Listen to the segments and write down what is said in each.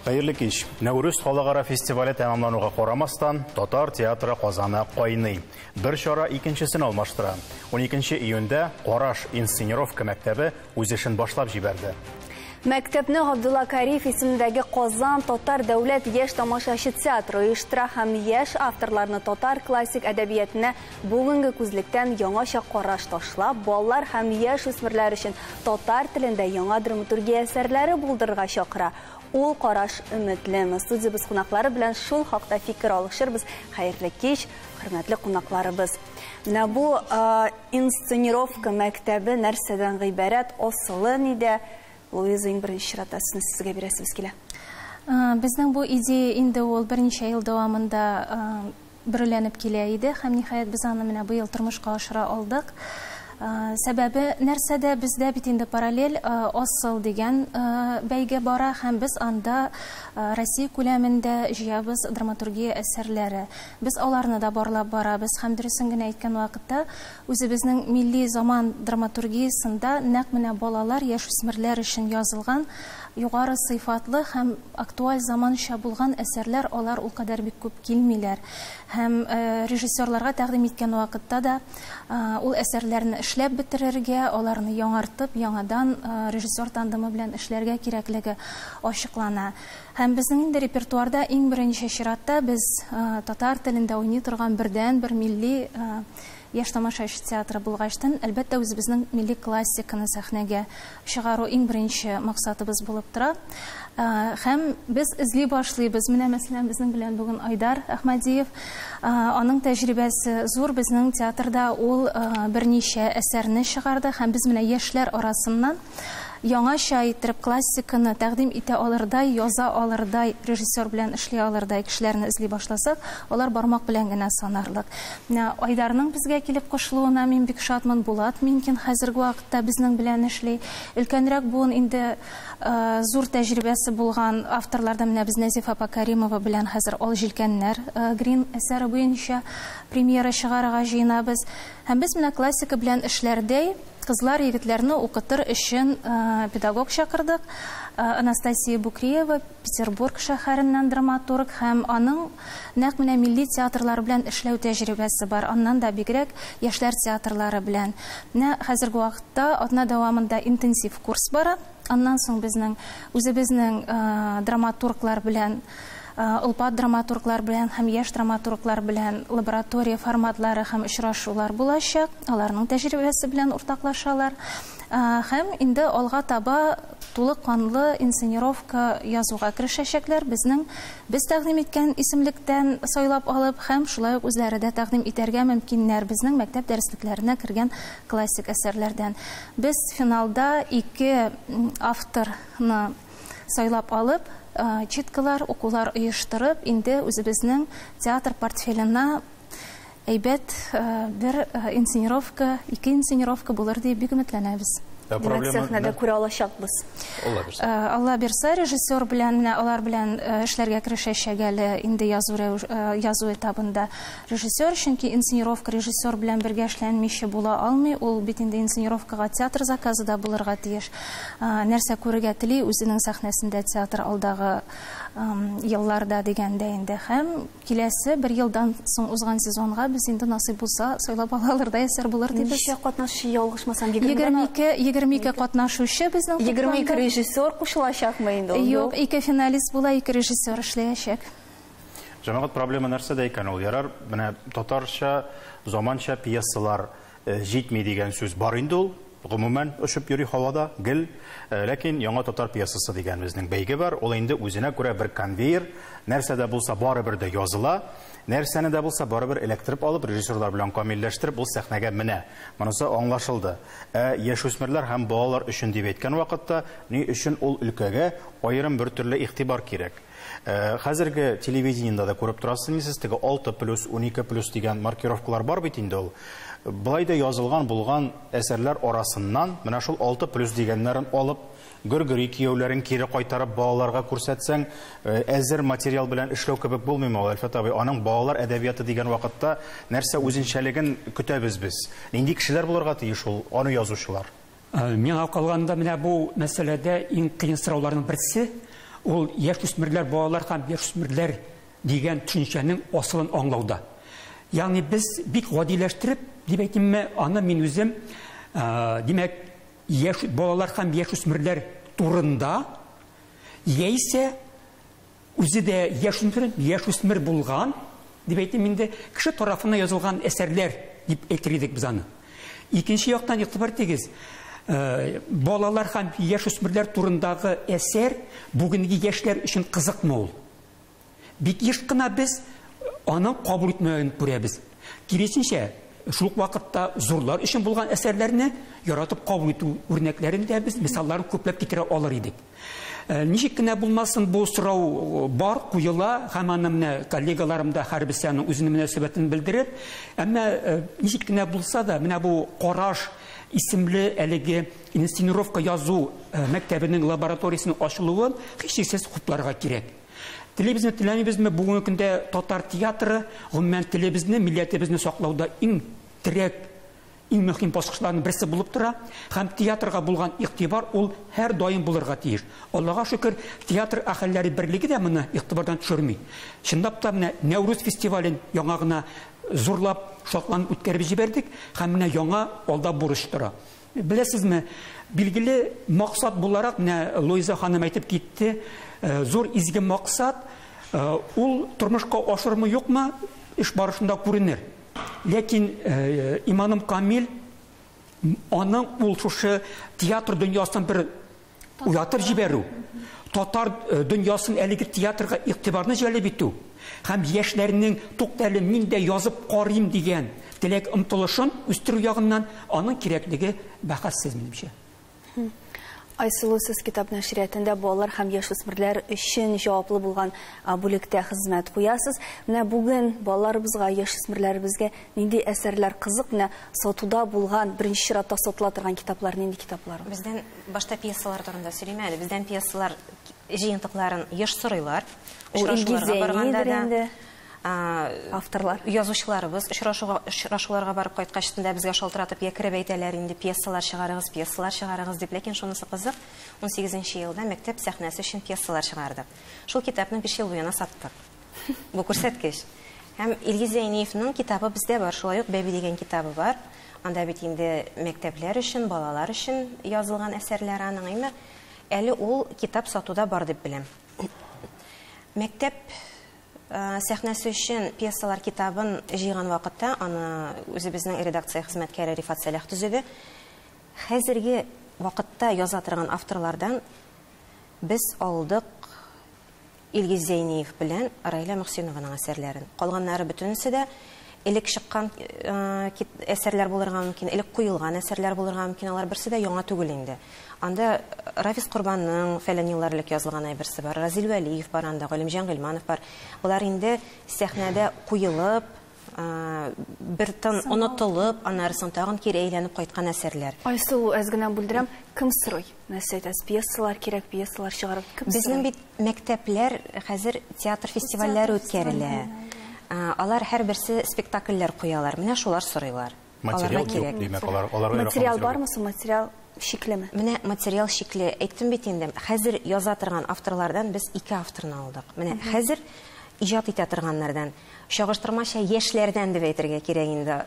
Хәерле кич. Нәүрүз халыкара фестивале тәмамлануга карамастан, татар театры Казаны кайный. Бер чара икенчесен алмаштыра. 12 июньдә Караш инсценировка мәктәбе үз эшен башлап җибәрде. Мәктәпне Габдулла Кариев исемендәге Казан татар дәүләт яшь тамашачы театры оештыра һәм яшь авторларны татар классик әдәбиятына бүгенге күзлектән яңача караш ташлап, балалар һәм яшь үсмерләр өчен татар телендә яңа драматургия әсәрләре булдырырга чакыра. Ул караш өметлеме? Студиябез кунаклары белән шул хакта фикер алышырбыз. Хәерле кич, хөрмәтле кунакларыбыз. Менә бу инсценировка мәктәбе нәрсәдән гыйбарәт, асылы нидә? Луиза, иң беренче чиратта сүзне сезгә бирәсебез килә. Безнең бу идея инде ул берничә ел дәвамында бөреләнеп килә иде һәм ниһаять без аны менә быел тормышка ашыра алдык. Сәбәбе нәрсәдә? Бездә бит инде параллель Асыл дигән бәйге бара һәм без анда Россия күләмендә җыябыз драматургия әсәрләре. Без аларны да барлап барабыз һәм дөресен генә әйткән вакытта үзебезнең милли заман драматургиясында нәкъ менә балалар, яшүсмерләр өчен язылган югары сыйфатлы һәм актуаль заманча булган әсәрләр алар ул кадәр бик күп килмиләр. Һәм режиссерларга тәкъдим иткән вакытта да ул әсәрләрне эшләп бетерергә, аларны яңартып, яңадан режиссер тандемы белән эшләргә кирәклеге ачыклана. Һәм безнең инде репертуарда иң беренче чиратта без татар телендә уйный торган бердәнбер милли яшь тамашачы театры булгачтан, әлбәттә, үзебезнең милли классиканы сәхнәгә чыгару иң беренче максатыбыз булып тора. Һәм без эзли башлыйбыз. Менә, мәсәлән, безнең белән бүген Айдар Әхмәдиев. Аның тәҗрибәсе зур, безнең театрда ул берничә әсәрне чыгарды һәм без менә яшьләр арасыннан яңача иттереп классиканы тәкъдим итә алырдай, яза алырдай, режиссер белән эшли алырдай кешеләрне эзли башласак, алар бармак белән генә санарлык. Менә Айдарның безгә килеп кушылуына мин бик шатмын. Булат Минкин хәзерге вакытта безнең белән эшли. Өлкәнрәк буын инде зур тәҗрибәсе булган авторларда менә без Нәзифә апа Каримова белән хәзер Ал җилкәннәр Грин әсәре буенча премьера чыгарырга җыенабыз. Һәм без менә классика белән эшләрдәй кызлар, егетләрне укытыр өчен педагог чакырдык. Анастасия Букреева, Петербург шәһәреннән драматург һәм аның нәкъ менә милли театрлар белән эшләү тәҗрибәсе бар. Аннан да бигрәк яшьләр театрлары белән. Менә хәзерге вакытта атна дәвамында интенсив курс бара. Аннан соң безнең үзебезнең драматурглар белән, олпат драматурглар белән һәм яшь драматурглар белән лаборатория форматлары һәм очрашулар булачак. Аларның тәҗрибәсе белән уртаклашалар. Һәм инде алга таба тулы канлы инсценировка язуга керешәчәкләр. Безнең без тәкъдим иткән исемлектән сайлап алып һәм шулай ук үзләре дә тәкъдим итәргә мөмкиннәр безнең мәктәп дәреслекләренә кергән классик әсәрләрдән. Без финалда ике авторны сайлап алып, читкалар, укулар оештырып, инде үзебезнең театр портфеленә әйбәт бер инсценировка, ике инсценировка булыр дип бик өметләнәбез. Димәк, сәхнәдә күрә алачакбыз. Алла бирсә. Алла бирсә, режиссер белән, менә алар белән эшләргә керешәчәк әле инде язу этабында. Режиссер, чөнки инсценировка режиссер белән бергә эшләнмичә була алмый. Ул бит инде инсценировкага театр заказы да булырга тиеш. Нәрсә күрергә тели үзенең сәхнәсендә театр алдагы елларда дигәндә инде. Һәм киләсе бер елдан соң узган сезонга без инде насыйп булса сайлап ала алырдай әсәр булыр дибез. Ничә катнашчы, ялгышмасам, 22 катнашучы безнең 22 режиссер кушылачакмы инде ул? Юк, 2 финалист була, 2 режиссер эшләячәк. Җәмәгать, проблема нәрсәдә икән ул? Ярар, менә татарча, заманча пьесалар җитми дигән сүз бар инде ул. Гомумән очып йөри һавада, гел. Ләкин яңа татар пьесасы дигән безнең бәйге бар. Ул инде үзенә күрә бер конвейер, нәрсә дә булса барыбер дә языла, нәрсәне дә булса барыбер эләктереп алып, режиссерлар белән камилләштереп, ул сәхнәгә менә. Монысы аңлашылды. Ә яшүсмерләр һәм балалар өчен дип әйткән вакытта, ни өчен ул өлкәгә аерым бер төрле игътибар кирәк? Хәзерге телевидениедә дә күреп торасыз, сез теге 6+, 12+ дигән маркировкалар бар бит инде ул. Былай да язылган булган әсәрләр арасыннан менә шул 6+ дигәннәрен алып, гөр-гөри кияүләрен кире кайтарып балаларга күрсәтсәң, әзер материал белән эшләү кебек булмыймы ул, Әлфәт абый? Аның балалар әдәбияты дигән вакытта нәрсә үзенчәлеген көтәбез без? Нинди кешеләр булырга тиеш ул аны язучылар? Миңа калганда менә бу мәсьәләдә иң кыен сорауларның берсе, Ул яшүсмерләр, балалар һәм яшүсмерләр дигән төшенчәнең асылын аңлауда. Ягъни без бик гадиләштереп, дип әйтимме, аны мин үзем, димәк, яшь балалар һәм яшүсмерләр турында яисә үзе дә яшүсмер булган, дип әйтим инде, кеше тарафыннан язылган әсәрләр дип әйтер идек без аны. Икенче яктан игътибар итегез, балалар һәм яшүсмерләр турындагы әсәр бүгенге яшьләр өчен кызыкмы ул? Бик еш кына без аның кабул итмәвен күрәбез. Киресенчә, шул ук вакытта зурлар өчен булган әсәрләрне яратып кабул итү үрнәкләрен дә без мисалларын күпләп китерә алыр идек. Ничек кенә булмасын, бу сорау бар, куела, һәм аны менә коллегаларым да һәрберсе аның үзенең мөнәсәбәтен белдерер. Әмма ничек кенә булса да, менә бу караш исемле әлеге инсценировка язу мәктәбенең лабораториясенең ачылуын һичшиксез хупларга кирәк. Телебезне, теләмибезме, бүгенге көндә татар театры, гомумән телебезне, милләтебезне саклауда иң терәк, иң мөһим баскычларның берсе булып тора. Һәм театрга булган игътибар ул һәр даим булырга тиеш. Аллага шөкер, театр әһелләре берлеге дә моны игътибардан төшерми. Чынлап та менә Нәүрүз фестивален яңа гына зурлап, шатланып үткәреп җибәрдек һәм менә яңа алда бурыч тора. Беләсезме, билгеле максат буларак менә Луиза ханым әйтеп китте, зур изге максат, ул тормышка ашырмы юкмы, эш барышында күренер. Ләкин иманым камил, аның ул шушы театр дөньясын бер уятып җибәрү, татар дөньясын әлеге театрга игътибарны җәлеп итү һәм яшьләрнең туктале мин дә язып карыйм дигән теләк омтылышын үстерү ягыннан аның кирәклеге бәхәссез минемчә. Айсылу, сез китап нәшриятында балалар һәм яшүсмерләр өчен җаваплы булган бүлектә хезмәт куясыз. Менә бүген балаларыбызга, яшүсмерләребезгә нинди әсәрләр кызык? Менә сатуда булган, беренче чиратта сатыла торган китаплар нинди китаплар? Бездән башта пьесалар турында сөйлим әле. Бездән пьесалар җыентыкларын еш сорыйлар. Очрашуларга барганда да авторлар, язучыларыбыз очрашуларга барып кайткач та безгә шалтыратып якереп әйтәләр инде, пьесалар чыгарыгыз, пьесалар чыгарыгыз дип. Ләкин шунысы кызык, 18 елда мәктәп сәхнәсе өчен пьесалар чыгардык. Шул китапны 5 ел буена саттык. Бу күрсәткеч. Һәм Илгиз Зәйниевның китабы бездә бар, шулай ук Бәби дигән китабы бар. Анда бит инде мәктәпләр өчен, балалар өчен язылган әсәрләр аның, әмма әле ул китап сатуда бар дип беләм. Мәктәп сәхнәсе өчен пьесалар китабын җыйган вакытта аны үзебезнең редакция хезмәткәре Рифат Сәлах төзеде. Хәзерге вакытта яза торган авторлардан без алдык Илгиз Зәйниев белән Райлә Мөхсинованың әсәрләрен. Калганнары бөтенесе дә элек чыккан әсәрләр булырга мөмкин, элек куелган әсәрләр булырга мөмкин, алар берсе дә яңа түгел инде. Анда Рафис Корбанның фәлән еллар элек язылган әйберсе бар, Разил Вәлиев бар анда, Галимҗан Гыйльманов бар. Болар инде сәхнәдә куелып, бер тын онытылып, аннары тагын кире әйләнеп кайткан әсәрләр. Айсылу, әз генә бүлдерәм, кем сорый? Нәрсә әйтәсез? Пьесалар кирәк, пьесалар чыгарып кем сорый? Безнең бит мәктәпләр хәзер театр фестивальләре үткәрелә. Алар һәрберсе спектакльләр куялар. Менә шулар сорыйлар. Материал юк, димәк, алар материал бармы соң? Материал шиклеме? Менә материал шикле. Әйттем бит инде, хәзер яза торган авторлардан без 2 авторны алдык. Менә хәзер иҗат итә торганнардан, чагыштырмача яшьләрдән дип әйтергә кирәк инде.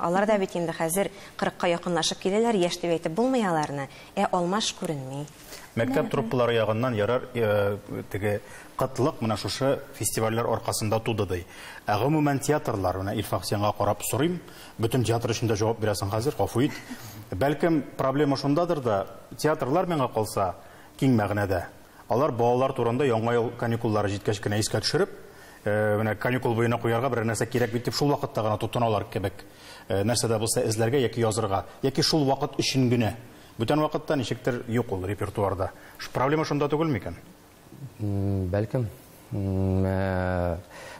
Алар да бит инде хәзер 40-ка якынлашып киләләр, яшь дип әйтеп булмый аларны. Ә алмаш күренми. Мәктәп труппалары ягыннан ярар теге кытлык менә шушы фестивальләр аркасында туды ди. Ә гомумән театрлар, менә Илфак сиңа карап сорыйм, бөтен театр өчен дә җавап бирәсең хәзер, гафу ит. Бәлкем проблема шундадыр да, театрлар миңа калса киң мәгънәдә. Алар балалар турында яңа ел каникуллары җиткәч кенә искә төшереп, менә каникул буена куярга берәр нәрсә кирәк бит дип шул вакытта гына тотыналар кебек. Нәрсә дә булса эзләргә яки язырга, яки шул вакыт өчен генә. Бүтән вакытта ничектер юк ул репертуарда. Проблема шунда түгел микән? Бәлкем.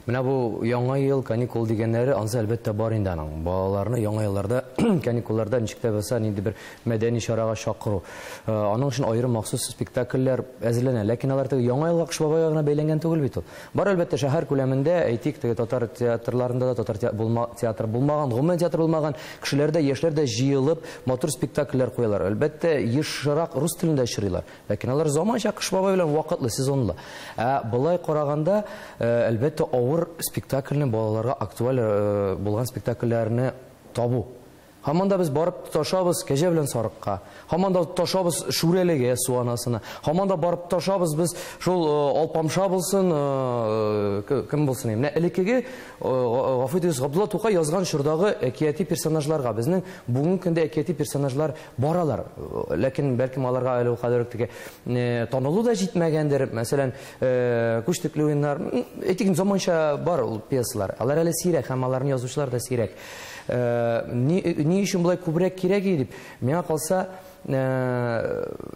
Менә бу яңа ел, каникул дигәннәре, ансы әлбәттә бар инде аның. Балаларны яңа елларда, каникулларда ничек тә булса нинди бер мәдәни чарага чакыру. Аның өчен аерым махсус спектакльләр әзерләнә. Ләкин алар теге яңа елга, Кыш бабайга гына бәйләнгән түгел бит ул. Бар әлбәттә шәһәр күләмендә, әйтик, теге татар театрларында да татар театр булмаган, гомумән театр булмаган кешеләр дә, яшьләр дә җыелып матур спектакльләр куялар. Әлбәттә, ешрак рус телендә очрыйлар. Ләкин алар заманча Кыш бабай белән вакытлы, сезонлы. Ә болай караганда, әлбәттә, авыр спектакльне, балаларга актуаль булган спектакльләрне табу. Һаман да без барып тоташабыз Кәҗә белән Сарыкка. Һаман да тоташабыз Шүрәлегә, Су анасына. Һаман да барып тоташабыз без шул Алпамша булсын, кем булсын. Менә элеккеге, гафу итегез, Габдулла Тукай язган чордагы әкияти персонажларга безнең бүгенге көндә әкияти персонажлар баралар. Ләкин бәлкем аларга әле ул кадәр үк теге танылу да җитмәгәндер. Мәсәлән, Күчтекле уеннар, әйтик, заманча бар ул пьесалар. Алар әле сирәк һәм аларны язучылар да сирәк. Ни өчен болай күбрәк кирәк дип, миңа калса,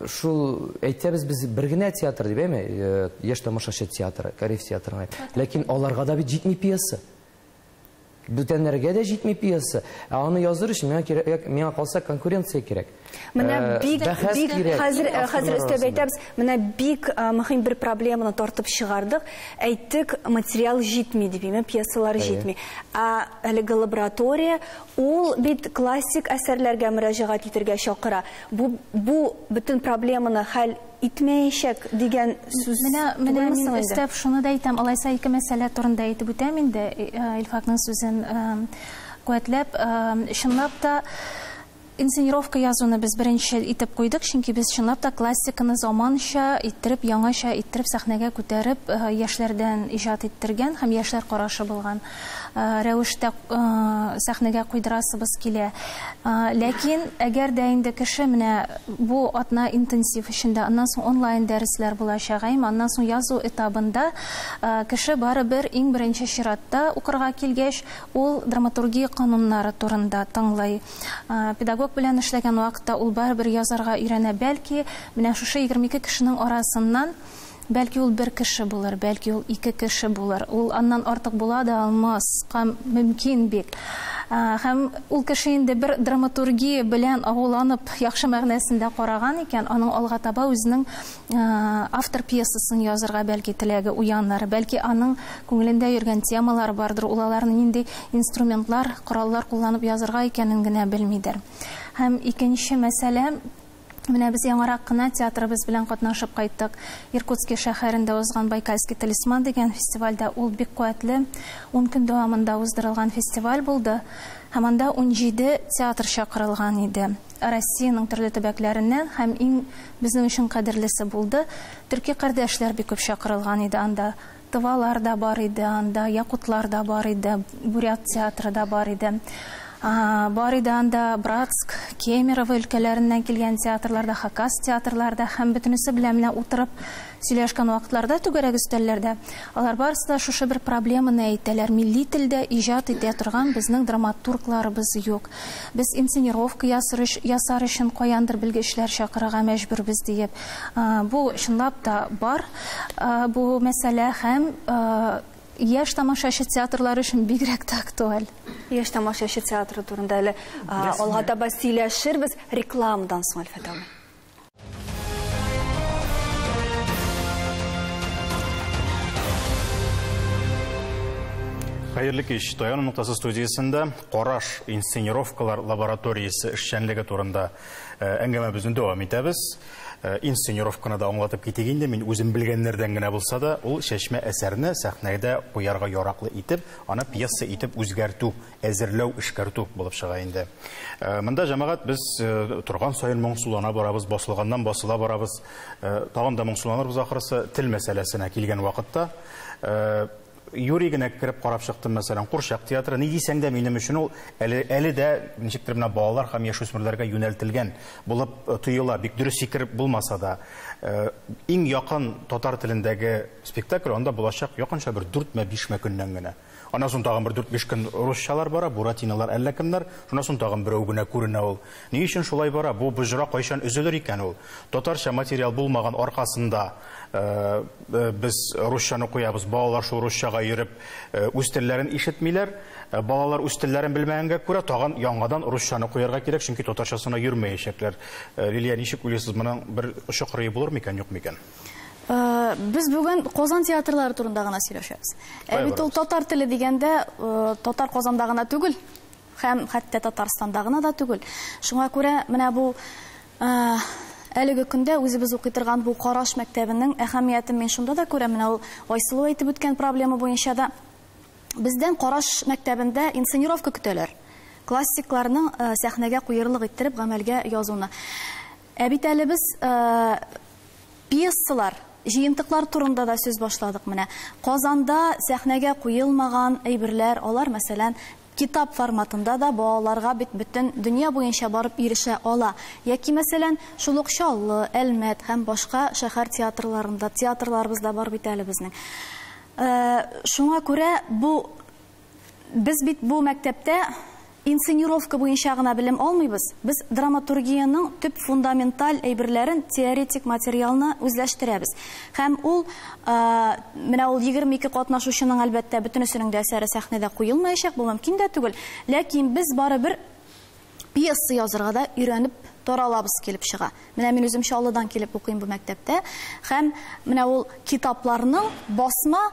шул әйтәбез без бер генә театр дип, әйме, яшь тамашачы театры, Кариев театры. Ләкин аларга да бит җитми пьеса. Бүтәннәргә дә җитми пьеса. Ә аны языр өчен миңа кирәк, миңа калса конкуренция кирәк. Менә бик бик хәзер хәзер өстәп әйтәбез, менә бик мөһим бер проблеманы тартып чыгардык. Әйттек, материал җитми дип, әйме, пьесалар җитми. Ә әлеге лаборатория ул бит классик әсәрләргә мөрәҗәгать итәргә чакыра. Бу бу бөтен проблеманы хәл итмәячәк дигән сүз. Менә мин өстәп шуны да әйтәм, алайса ике мәсьәлә турында әйтеп үтәм инде, Илфакның сүзен куәтләп, чынлап та инсценировка язуны без беренче итеп куйдык, чөнки без чынлап та классиканы заманча иттереп, яңача иттереп сәхнәгә күтәреп, яшьләрдән иҗат иттергән һәм яшьләр карашы булган рәвештә сәхнәгә куйдырасыбыз килә. Ләкин әгәр дә инде кеше менә бу атна интенсив эчендә, аннан соң онлайн дәресләр булачак, аннан соң язу этабында кеше барыбер иң беренче чиратта укырга килгәч, ул драматургия кануннары турында тыңлый. Педагог белән эшләгән вакытта ул барыбер язарга өйрәнә. Бәлки менә шушы 22 кешенең арасыннан бәлки ул бер кеше булыр, бәлки ул ике кеше булыр. Ул аннан артык була да алмаска мөмкин бик. Һәм ул кеше инде бер драматургия белән агуланып, яхшы мәгънәсендә караган икән, аның алга таба үзенең автор пьесасын язырга бәлки теләге уяныр, бәлки аның күңелендә йөргән темалар бардыр, ул аларны нинди инструментлар, кораллар кулланып язырга икәнен генә белмидер. Һәм икенче мәсьәлә, менә без яңарак кына театрыбыз белән катнашып кайттык. Иркутский шәһәрендә узган Байкальский талисман дигән фестивальдә, ул бик куәтле 10 көн дәвамында уздырылган фестиваль булды. Һәм анда 17 театр чакырылган иде. Россиянең төрле төбәкләреннән һәм иң безнең өчен кадерлесе булды. Төрки кардәшләр бик күп чакырылган иде анда. Тывалар да бар иде анда, якутлар да бар иде, бурят театры да бар иде. Бар иде анда Братск, Кемерово өлкәләреннән килгән театрларда, Хакас театрларда һәм бөтенесе белән менә утырып сөйләшкән вакытларда түгәрәк өстәлләрдә алар барысы да шушы бер проблеманы әйтәләр. Милли телдә иҗат итә торган безнең драматургларыбыз юк. Без инсценировка ясар өчен каяндыр белгечләр чакырырга мәҗбүрбез диеп. Бу чынлап та бар бу мәсьәлә һәм яшь тамашачы театрлары өчен бигрәк тә актуаль. Яшь тамашачы театры турында әле алга таба сөйләшербез рекламадан соң, Әлфәт абый. Хәерле кич. Таяну ноктасы студиясендә Караш инсценировкалар лабораториясе эшчәнлеге турында әңгәмәбезне дәвам итәбез. Инсценировканы да аңлатып китик инде, мин үзем белгәннәрдән генә булса да, ул чәчмә әсәрне сәхнәдә куярга яраклы итеп, аны пьеса итеп үзгәртү, әзерләү, эшкәртү булып чыга инде. Монда җәмәгать без торган саен моңсулана барабыз, басылганнан басыла барабыз, тагын да моңсуланырбыз ахрысы тел мәсьәләсенә килгән вакытта. Юри генә кереп карап чыктым, мәсәлән, Курчак театры, ни дисәң дә минем өчен ул әле дә ничектер менә балалар һәм яшүсмерләргә юнәлтелгән булып тоела, бик дөрес фикер булмаса да. Иң якын татар телендәге спектакль анда булачак якынча бер 4-5 көннән генә. Аннан соң тагын бер 4-5 көн русчалар бара, буратиналар әллә кемнәр, шуннан соң тагын берәү генә күренә ул. Ни өчен шулай бара? Бу боҗра кайчан өзелер икән ул? Татарча материал булмаган аркасында Без русчаны куябыз, балалар шул русчага йөреп үз телләрен ишетмиләр. Балалар үз телләрен белмәгәнгә күрә тагын яңадан русчаны куярга кирәк, чөнки татарчасына йөрмәячәкләр. Лилия, ничек уйлыйсыз, моның бер очы кырые булыр микән, юк микән? Без бүген Казан театрлары турында гына сөйләшәбез. Ә бит ул татар теле дигәндә, татар Казанда гына түгел, һәм хәтта Татарстанда гына да түгел. Шуңа күрә менә бу әлеге көндә үзебез укый торган бу Караш мәктәбенең әһәмиятен мин шунда да күрәм. Менә ул Айсылу әйтеп үткән проблема буенча да бездән Караш мәктәбендә инсценировка көтәләр. Классикларның сәхнәгә куерлык иттереп гамәлгә язуны. Ә бит әле без пьесалар, җыентыклар турында да сүз башладык менә. Казанда сәхнәгә куелмаган әйберләр, алар, мәсәлән, китап форматында да балаларга бит бөтен дөнья буенча барып ирешә ала. Яки, мәсәлән, шул ук Чаллы, Әлмәт һәм башка шәһәр театрларында, театрларыбыз да бар бит әле безнең. Шуңа күрә бу без бит бу мәктәптә инсценировка буенча гына белем алмыйбыз. Без драматургиянең төп фундаменталь әйберләрен, теоретик материалны үзләштерәбез. Һәм ул менә ул 22 катнашучының әлбәттә бөтенесенең дә әсәре сәхнәдә куелмаячак, бу мөмкин дә түгел. Ләкин без барыбер пьеса язырга да өйрәнеп таралабыз килеп чыга. Менә мин үзем Чаллыдан килеп укыйм бу мәктәптә. Һәм менә ул китапларның, басма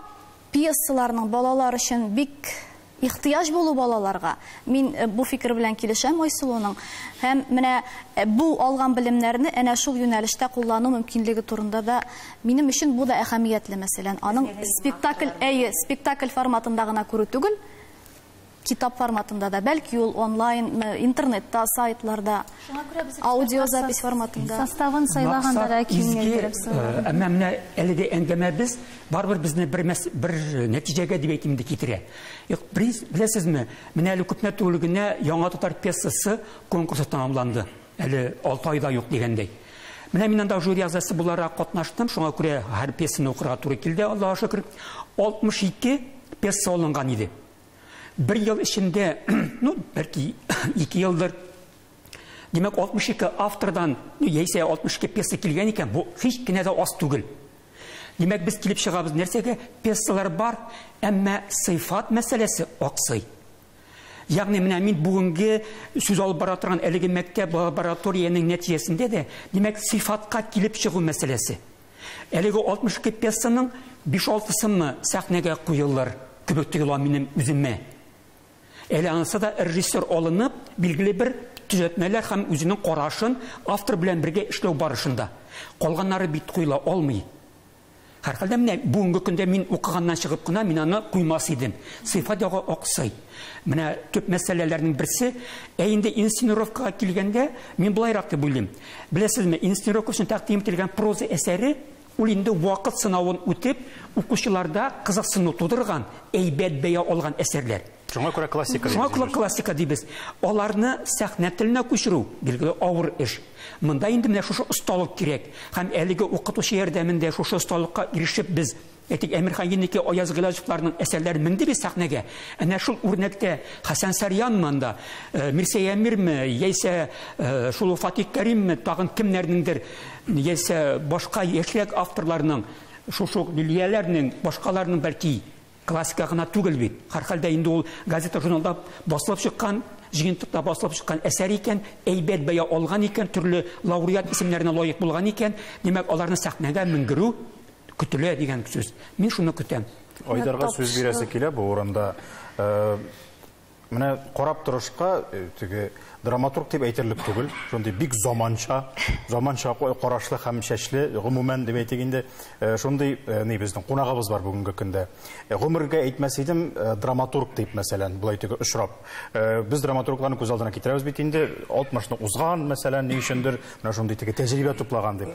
пьесаларның балалар өчен бик ихтыяҗ булу балаларга. Мин бу фикер белән килешәм Айсылуның. Һәм менә бу алган белемнәрне әнә шул юнәлештә куллану мөмкинлеге турында да минем өчен бу да әһәмиятле, мәсәлән. Аның спектакль, әйе, спектакль форматында гына күрү түгел, китап форматында да, бәлки ул онлайн, интернетта, сайтларда, аудиозапись форматында. Составын сайлаганда да киңәйтеп сайланды. Әмма менә әлеге әңгәмәбез барыбер безне бер нәтиҗәгә дип әйтим дә китерә. Юк, беләсезме, менә әле күпме түгел генә яңа татар пьесасы конкурсы тәмамланды. Әле 6 айда юк дигәндәй. Менә мин анда жюри әгъзасы буларак катнаштым, шуңа күрә һәр пьесаны укырга туры килде, Аллаһка шөкер. 62 пьеса алынган иде. Бер ел эчендә, ну, бәлки 2 елдыр. Димәк, 62 автордан, ну, яисә 62 пьеса килгән икән, бу һич кенә дә аз түгел. Димәк, без килеп чыгабыз нәрсәгә? Пьесалар бар, әмма сыйфат мәсьәләсе аксый. Ягъни менә мин бүгенге сүз алып бара торган әлеге мәктәп лабораториянең нәтиҗәсендә дә, димәк, сыйфатка килеп чыгу мәсьәләсе. Әлеге 62 пьесаның 5-6сымы сәхнәгә куелыр кебек тоела минем үземә. Әле анысы да режиссер алынып, билгеле бер төзәтмәләр һәм үзенең карашын автор белән бергә эшләү барышында. Калганнары бит куела алмый. Һәрхәлдә менә бүгенге көндә мин укыганнан чыгып кына мин аны куймас идем. Сыйфат ягы аксый. Менә төп мәсьәләләрнең берсе, ә инде инсценировкага килгәндә мин болайрак дип уйлыйм. Беләсезме, инсценировка өчен тәкъдим ителгән проза әсәре ул инде вакыт сынавын үтеп, укучыларда кызыксыну тудырган, әйбәт бәя алган әсәрләр. Шуңа күрә классика. Шуңа күрә классика дибез. Аларны сәхнә теленә күчерү билгеле авыр эш. Монда инде менә шушы осталык кирәк. Һәм әлеге укытучы ярдәмендә шушы осталыкка ирешеп без, әйтик, Әмирхан Еники, Аяз Гыйләҗевларның әсәрләрен менде без сәхнәгә. Әнә шул үрнәктә Хәсән Сарьянмы анда, Мирсәй Әмирме, яисә шул Фатих Кәримме, тагын кемнәрнеңдер, яисә башка яшьрәк авторларның, шушы Лилияләрнең, башкаларның бәлки классика гына түгел бит. Һәрхәлдә инде ул газета журналда басылып чыккан, җыентыкта басылып чыккан әсәр икән, әйбәт бәя алган икән, төрле лауреат исемнәренә лаек булган икән, димәк, аларны сәхнәгә менгерү көтелә дигән сүз. Мин шуны көтәм. Айдарга сүз бирәсе килә бу урында. Менә карап торышка, теге драматург дип әйтерлек түгел. Шундый бик заманча, заманча карашлы һәм чәчле, гомумән дип әйтик инде, шундый ни безнең кунагыбыз бар бүгенге көндә. Гомергә әйтмәс идем, драматург дип, мәсәлән, болай теге очрап. Без драматургларны күз алдына китерәбез бит инде, 60-ны узган, мәсәлән, ни өчендер менә шундый теге тәҗрибә туплаган дип.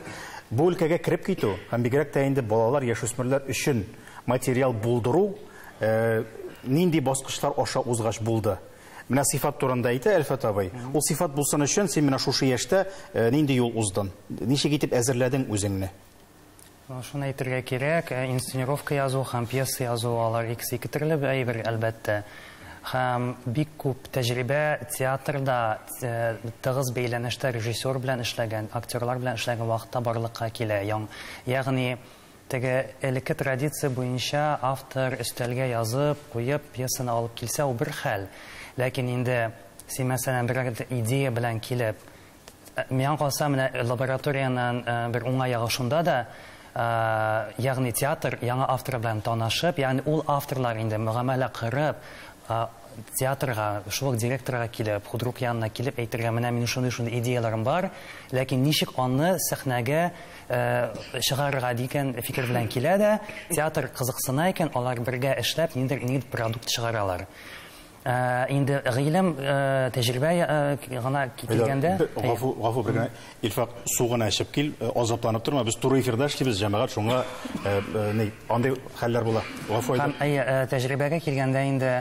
Бу өлкәгә кереп китү һәм бигрәк тә инде балалар, яшүсмерләр өчен материал булдыру, нинди баскычлар аша узгач булды? Менә сыйфат турында әйтә Әлфәт абый. Ул сыйфат булсын өчен син менә шушы яшьтә нинди юл уздың? Ничек итеп әзерләдең үзеңне? Шуны әйтергә кирәк, инсценировка язу һәм пьеса язу алар икесе ике төрле әйбер, әлбәттә. Һәм бик күп тәҗрибә театрда тыгыз бәйләнештә режиссер белән эшләгән, актерлар белән эшләгән вакытта барлыкка килә. Ягъни Теге элекке традиция буенча автор өстәлгә язып, куеп, пьесаны алып килсә, ул бер хәл. Ләкин инде син, мәсәлән, берәр идея белән килеп, миңа калса, менә лабораториянең бер уңай ягы шунда да, ягъни театр яңа автор белән танышып, ягъни ул авторлар инде мөгамәлә кырып, театрга, шул ук директорга килеп, худрук янына килеп әйтергә, менә минем шундый-шундый идеяләрем бар, ләкин ничек аны сәхнәгә чыгарырга дигән фикер белән килә дә, театр кызыксына икән, алар бергә эшләп, ниндидер продукт чыгаралар. Инде гыйлем, тәҗрибә гына килгәндә. Гафу, гафу бер генә. Илфак, су гына эчеп кил, азапланып торма. Без туры эфирда эшлибез, җәмәгать, шуңа ни, андый хәлләр була. Гафу итеп. Һәм тәҗрибәгә килгәндә инде,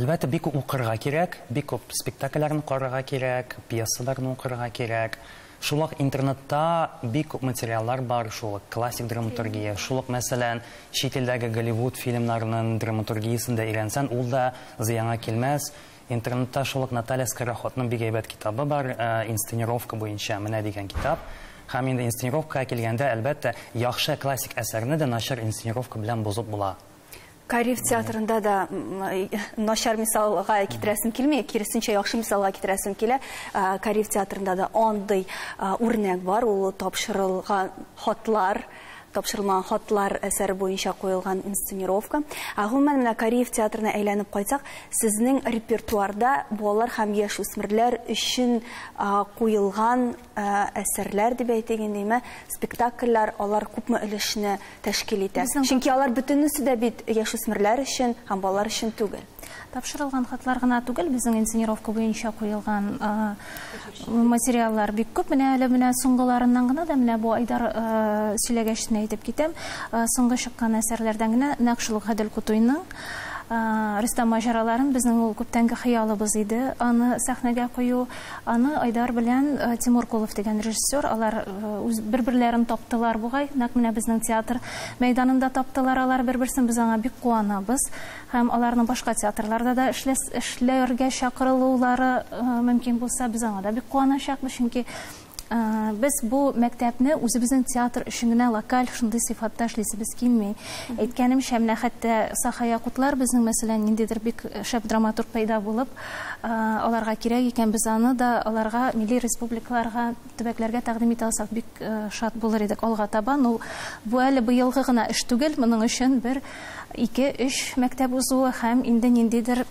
әлбәттә, бик күп укырга кирәк, бик күп спектакльләрне карарга кирәк, пьесаларны укырга кирәк. Шул ук интернетта бик күп материаллар бар, шул ук классик драматургия, шул ук, мәсәлән, чит илдәге Голливуд фильмнарының драматургиясен дә өйрәнсән, ул да зыянга килмәс. Интернетта шул ук Наталья Скороходның бик әйбәт китабы бар, инсценировка буенча менә дигән китап. Һәм инде инсценировкага килгәндә, әлбәттә, яхшы классик әсәрне дә начар инсценировка белән бозып була. Кариев театрында да начар мисалга китерәсем килми, киресенчә яхшы мисалга китерәсем килә. Кариев театрында да андый үрнәк бар, ул тапшырылган хатлар, тапшырылмаган хатлар әсәре буенча куелган инсценировка. Гомумән, менә Кариев театрына әйләнеп кайтсак, сезнең репертуарда балалар һәм яшүсмерләр өчен куелган әсәрләр дип әйтик инде, спектакльләр, алар күпме өлешне тәшкил итә? Чөнки алар бөтенесе дә бит яшүсмерләр өчен һәм балалар өчен түгел. Тапшырылган хатлар гына түгел, безнең инсценировка буенча куелган материаллар бик күп. Менә әле менә соңгыларыннан гына да менә бу Айдар сөйләгәч әйтеп китәм. Соңгы чыккан әсәрләрдән генә нәкъ шул Гадел Кутуйның Рөстәм маҗараларын, безнең ул күптәнге хыялыбыз иде, аны сәхнәгә кую. Аны Айдар белән Тимур Кулов дигән режиссер, алар үз бер-берләрен таптылар бугай, нәкъ менә безнең театр мәйданында таптылар алар бер-берсен, без аңа бик куанабыз. Һәм аларның башка театрларда да эшләргә чакырылулары мөмкин булса, без аңа да бик куаначакбыз, чөнки без бу мәктәпне үзебезнең театр өчен генә локаль шундый сыйфатта эшлисебез килми. Әйткәнемчә, менә хәтта Саха Якутлар безнең, мәсәлән, ниндидер бик шәп драматург пәйда булып, аларга кирәк икән, без аны да аларга милли республикаларга, төбәкләргә тәкъдим итә алсак, бик шат булыр идек алга таба. Ну, бу әле быелгы гына эш түгел, моның өчен бер, ике, өч мәктәп узуы һәм инде ниндидер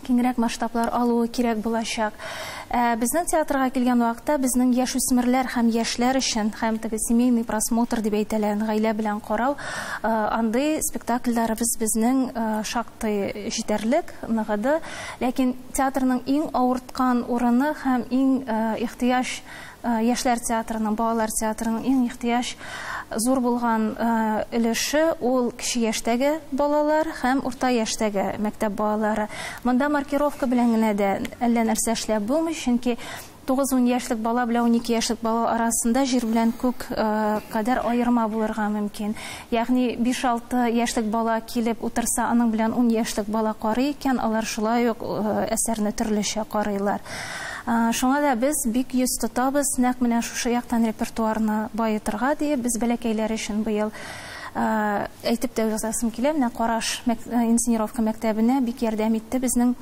киңрәк масштаблар алуы кирәк булачак. Безнең театрга килгән вакытта безнең яшүсмерләр һәм яшьләр өчен һәм теге семейный просмотр дип әйтәләр, гаилә белән карау, андый спектакльләребез безнең шактый җитәрлек, ныгыды. Ләкин театрның иң авырткан урыны һәм иң ихтыяҗ яшьләр театрының, балалар театрының иң ихтыяҗ зур булган өлеше ул кече яшьтәге балалар һәм урта яшьтәге мәктәп балалары. Монда маркировка белән генә дә әллә нәрсә эшләп булмый, чөнки 9-10 яшьлек бала белән 12 яшьлек бала арасында җир белән күк кадәр аерма булырга мөмкин. Ягъни 5-6 яшьлек бала килеп утырса, аның белән 10 яшьлек бала карый икән, алар шулай ук әсәрне төрлечә карыйлар. Шуңа да без бик йөз тотабыз, нәкъ менә шушы яктан репертуарны баетырга диеп, без бәләкәйләр өчен быел әйтеп тә язасым килә, менә Караш инсценировка мәктәбенә бик ярдәм итте безнең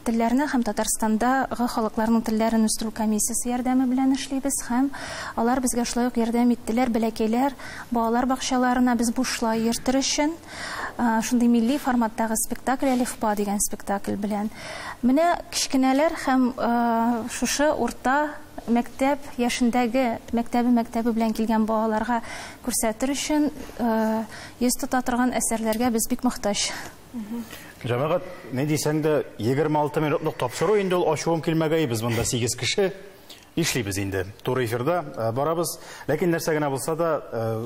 телләрне һәм Татарстандагы халыкларның телләрен үстерү комиссиясе ярдәме белән эшлибез һәм алар безгә шулай ук ярдәм иттеләр. Бәләкәйләр балалар бакчаларына без бушлай йөртер өчен шундый милли форматтагы спектакль Әлифба дигән спектакль белән. Менә кечкенәләр һәм шушы урта мәктәп яшендәге мәктәбе белән килгән балаларга күрсәтер өчен йөз тота торган әсәрләргә без бик мохтаҗ. Җәмәгать, ни дисәң дә, 26 минутлык тапшыру инде ул ачуым килмәгәй, без монда 8 кеше эшлибез инде. Туры эфирда барабыз. Ләкин нәрсә генә булса да,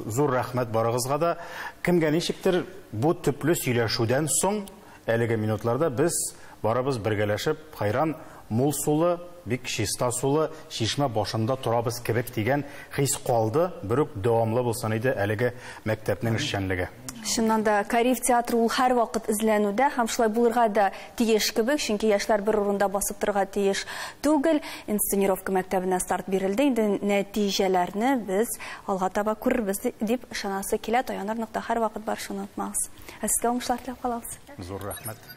зур рәхмәт барыгызга да. Кемгә ничектер бу төпле сөйләшүдән соң әлеге минутларда без барыбыз бергәләшеп, хайран мул сулы, бик чиста сулы чишмә башында торабыз кебек дигән хис калды. Берүк дәвамлы булсын иде әлеге мәктәпнең эшчәнлеге. Чыннан да, Кариев театры ул һәрвакыт эзләнүдә һәм шулай булырга да тиеш кебек, чөнки яшьләр бер урында басып торырга тиеш түгел. Инсценировка мәктәбенә старт бирелде. Инде нәтиҗәләрне без алга таба күрербез дип ышанасы килә. Таяныр нокта һәрвакыт бар, шуны онытмагыз. Ә сезгә уңышлар теләп калабыз. Зур рәхмәт.